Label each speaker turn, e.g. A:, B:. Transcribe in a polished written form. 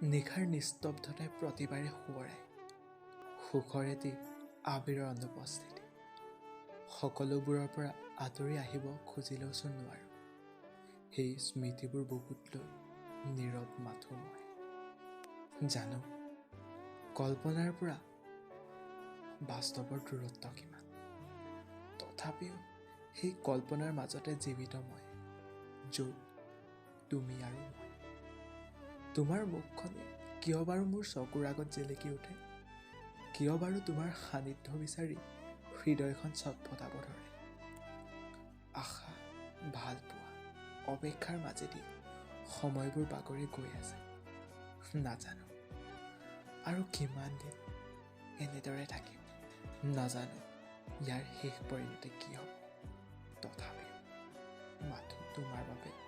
A: নিশাৰ নিস্তব্ধতাই প্ৰতিবাৰে সোঁৱৰাই সুখৰ এটি আবিৰৰ অনুপস্থিতি। সকলোবোৰৰ পৰা আঁতৰি আহিব খুজিলেওচোন নোৱাৰোঁ। সেই স্মৃতিবোৰ বুকুত লৈ নীৰৱ মাথো মই। জানো কল্পনাৰ পৰা বাস্তৱৰ দূৰত্ব কিমান, তথাপিও সেই কল্পনাৰ মাজতে জীৱিত মই, য'ত তুমি আৰু মই। তোমাৰ মুখখনে কিয় বাৰু মোৰ চকুৰ আগত জিলিকি উঠে? কিয় বাৰু তোমাৰ সান্নিধ্য বিচাৰি হৃদয়খন ছটফটাব ধৰে? আশা, ভালপোৱা, অপেক্ষাৰ মাজেদি সময়বোৰ বাগৰি গৈ আছে। নাজানো আৰু কিমান দিন এনেদৰে থাকিম, নাজানো ইয়াৰ শেষ পৰিণতি কি হ'ব, তথাপিও মাথো তোমাৰ বাবে